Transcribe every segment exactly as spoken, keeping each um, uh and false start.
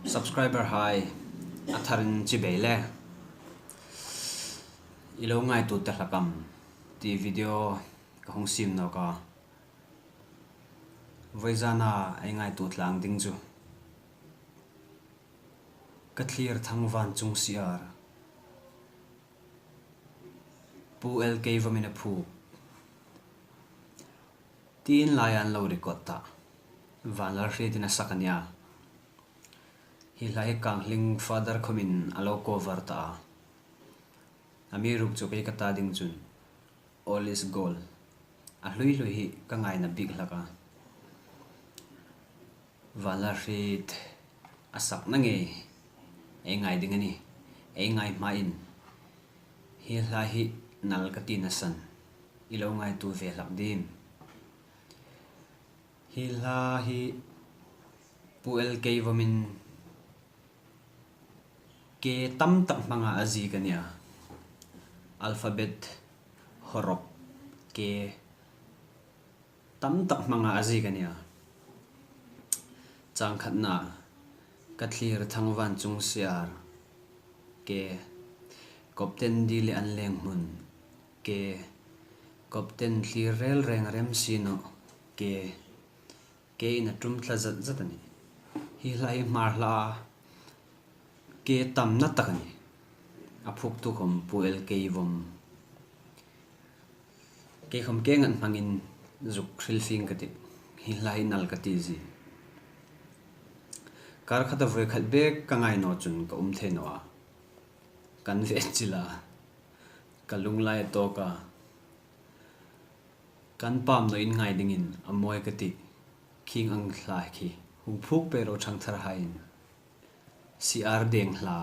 Subscriber hai, a tharin chibai le. I lo ngaituo ta hlak am ti video ka hung siem nawk a. Vawizana ei ngaituo tlang ding chu Ka Thlir Thang Vanchung Siar, Pu L K Vomin a phuok. Tiin lai an lo record ta. Vanlalhrietin a sak a nih a. Hi hla hi Kanghling Father khomin a lo cover ta a. Amiruokchu kei ka ta ding chun All Is Gold a hlui hlui hi ka ngaina bik hlak a. Vanlalhriet a sakna ngei ei ngai ding a nih. Ei ngai hmain hi hla hi nal ka tina san i lo ngaituo ve hlak dim? Hi hla hi Pu L K Vomin K tam tak hmanga a ziek a nih a. Alphabet horop K tam tak hmanga a ziek a nih a. Chang khatna, Ka Thlir Thang Vanchung Siar, K. Kopten di le an leng hmun, K. Kopten thlir rel reng rem si naw, K. K in a tum thla zat zat a nih. Hi hla hi Hmar hla K tamna tak a nih. A phuoktu khom Pu L K Vom. Kei khom K ngat hmangin zuk hril fing ka tih. Hi hla hi nal ka ti zie. Kar khata voi khat bek ka ngai naw chun ka um thei naw a. Kan ve chila. Ka lunglai a tawk a. Kan pam naw in ngai dingin a mawi ka tih. Khing ang hla khi hung phuok pei ro ṭhangthar haiin. Siar deng hla.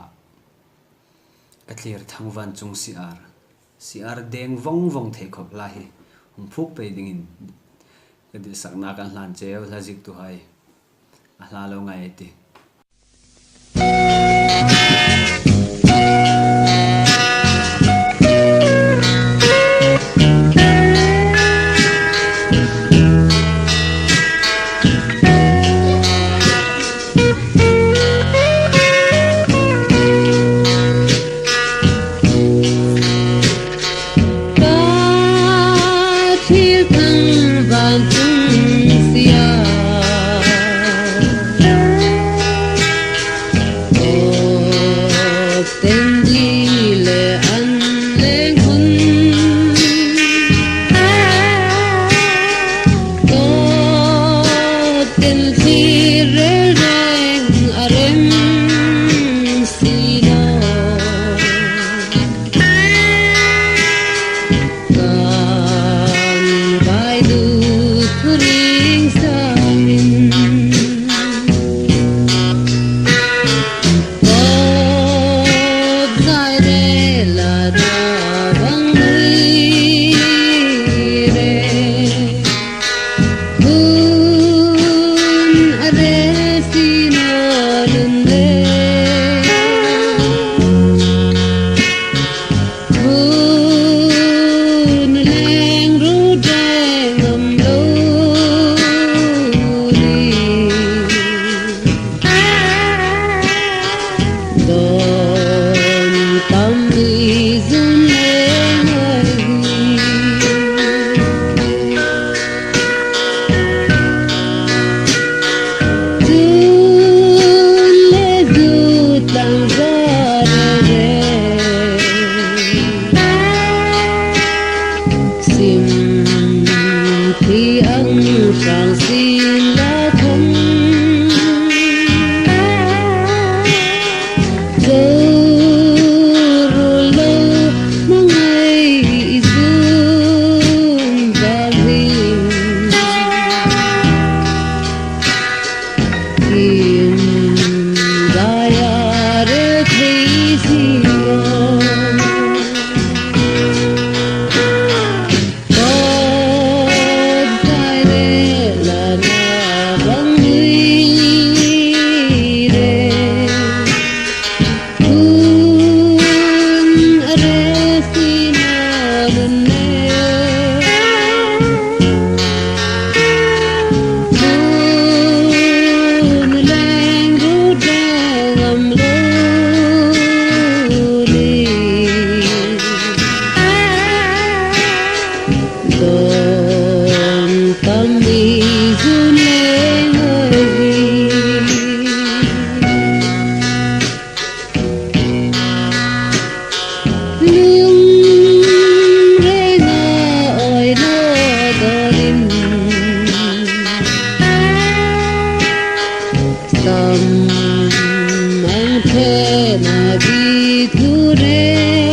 Ka Thlir Thang Vanchung Siar. Siar deng vong vong thei khop hla hi hung phuok pei dingin ka ditsakna kan hlan cheu hla ziektuhai. A hla lo ngai ei tih. Ka thlir thang vanchung siar, Kopten di le an leng hmun, Kopten thlir rel reng a rem si naw. Kan vai du ring sangin, Kop zai rel a ra bang ri re. Hun a re si naw nun le. Hun leng ru deng am lo ni. Don tam mi zun leng ai. Zun le zut lang zare. Sim thi ang sang sin la thong. Zo ru lo mangai i zun va zin. Kim gaya re thei si lo. Kot kai re la na bang ri re. Hun a re si na nun le. Hun leng ru deng tam, ang thena bi tu re.